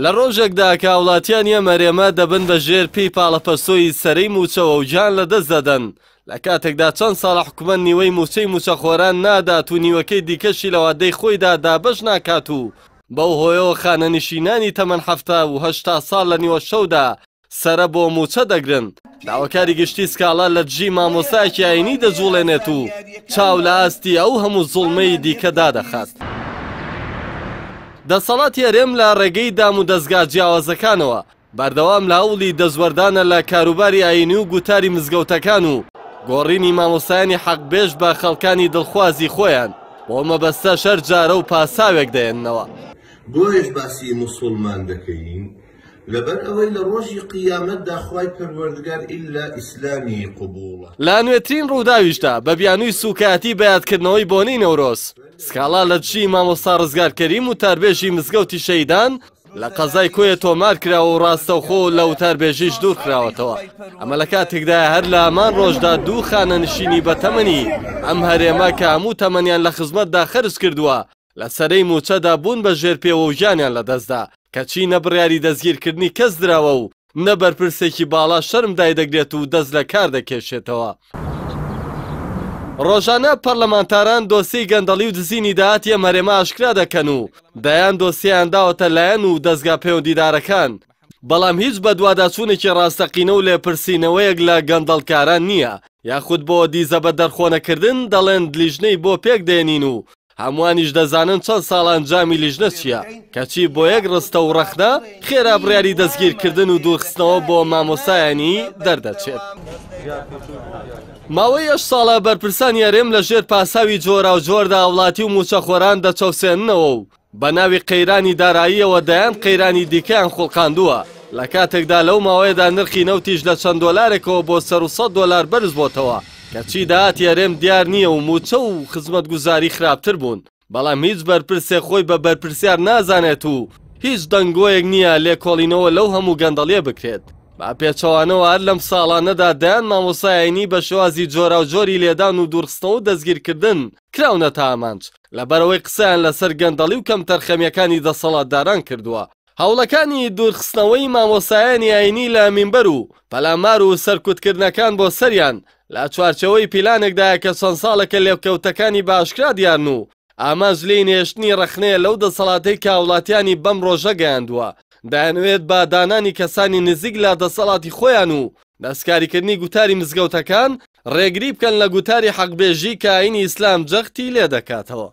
لە ڕۆژێکدا کە هاوڵاتیانی ئەم هەرێمە دەبن بە ژێر پێی پاڵەپەستۆی سەرەی مووچەوە و گیان لەدەست دەدەن، لە کاتێکدا چەند ساڵە حکومەت نیوەی مووچەی مووچەخۆران نادات و نیوەکەی دیکەشی لە وادەی خۆیدا دابەش ناکات و بەو هۆیەوە خانەنشینانی تەمەن 70 و 80 ساڵ لە نیوەشەودا سەرە بۆ مووچە دەگرن، داواکاری گشتی سکاڵا لە دژی مامۆستایەکی ئایینی دەجوڵێنێت و چاو لە ئاستی ئەو هەموو زوڵمەی دیکە دادەخات. دەسەڵاتی هەرێم لە ڕێگەی دام و دەزگا جیاوازەکانەوە بەردەوام لە هەوڵی دەستوەردانە لە کاروباری ئایینی و گوتاری مزگەوتەکان و گۆڕینی مامۆستایانی حەقبێژ بە خەڵکانی دڵخوازی خۆیان، بۆ مەبەستەش هەر جارە و پاساوێک دەێننەوە. بۆیەش باسی موسوڵمان دەکەین لەبەر ئەوەی لە ڕۆژی قیامەتدا خوای پەروەردگار ئیلا ئیسلامی قبوڵە. لە نوێترین ڕووداویشدا بە بیانووی سووکایەتی بە یادکردنەوەی بۆنەی نەورۆز، سکاڵا لە دژی مامۆستا ڕزگار کەریم وتاربێژی مزگەوتی شەهیدان لە قەزای کۆیە تۆمار کراوە و ڕاستەوخۆ لە وتاربێژیش دوورخراوەتەوە. ئەمە لە کاتێکدایە هەر لە هەمان ڕۆژدا دوو خانەنشینی بەتەمەنی ئەم هەرێمە کە هەموو تەمەنیان لە خزمەتدا خەرج کردووە لە سەرەی مووچەدا بوون بە ژێر پێوە و گیانیان لەدەستدا، کەچی نە بڕیاری دەستگیرکردنی کەس دراوە و نە بەرپرسێکی باڵا شەرم دایدەگرێت و دەست لە کار دەکێشێتەوە. ڕۆژانە پەرلەمانتاران دۆسیەی گەندەڵی و دزینی داهاتی ئەم هەرێمە ئاشکرا دەکەن و دەیان دۆسیەیان داوەتە لایەن و دەزگا پەیوەندیدارەکان، بەڵام هیچ بەدواداچوونێکی ڕاستەقینە و لێپرسینەوەیەک لە گەندەڵکاران نییە، یاخود بۆ دیزە بەدەرخۆنەکردن دەڵێن لیژنەی بۆ پێکدێنین و هەمووانیش دەزانن چەند ساڵ ئەنجامی لیژنە چییە، کەچی بۆ یەک ڕستە و ڕەخنە خێرا بڕیاری دەستگیرکردن و دوورخستنەوە بۆ مامۆستایانی دەردەچێت. ماوەی هەشت ساڵە بەرپرسانی هەرێم لە ژێر پاساوی جۆراوجۆردا هاوڵاتی و مووچەخۆران دەچەوسێننەوە و بە ناوی قەیرانی داراییەوە دەیان قەیرانی دیکەیان خوڵقاندووە، لە کاتێکدا لەو ماوەیەدا نرخی نەوتیش لە چەند دۆلارێکەوە بۆ سەروو 100 دۆلار بەرزبۆتەوە، کەچی داهاتی هەرێم دیار نییە و مووچە و خزمەتگوزاری خراپتر بوون، بەڵام هیچ بەرپرسێک خۆی بە بەرپرسیار نازانێت و هیچ دەنگۆیەک نییە لێکۆڵینەوە لەو هەموو گەندەڵیە بکرێت. بە پێچەوانەوە هەر لەم ساڵانەدا دەیان مامۆستای ئاینی بە شێوازی جۆراوجۆری لێدان و دوورخستنەوە و دەستگیرکردن کراونەتە ئامانج، لەبەرئەوەی قسەیان لەسەر گەندەڵی و کەمتەرخەمییەکانی دەسەڵاتداران کردووە. هەوڵەکانی دوورخستنەوەی مامۆستایانی ئایینی لە مینبەر و پەلامار و سەرکوتکردنەکان بۆ سەریان لە چوارچێوەی پیلانێکدایە کە چەند ساڵێکە لێکەوتەکانی بە ئاشکرا دیارن و ئامانج لێی نەهێشتنی ڕەخنەیە لەو دەسەڵاتەی کە هاوڵاتیانی بەم ڕۆژە گەیاندووە. دەیانەوێت بە دانانی کەسانی نزیک لە دەسەڵاتی خۆیان و دەستکاریکردنی گوتاری مزگەوتەکان ڕێگری بکەن لە گوتاری حەقبێژی کە ئایینی ئیسلام جەختی لێدەکاتەوە.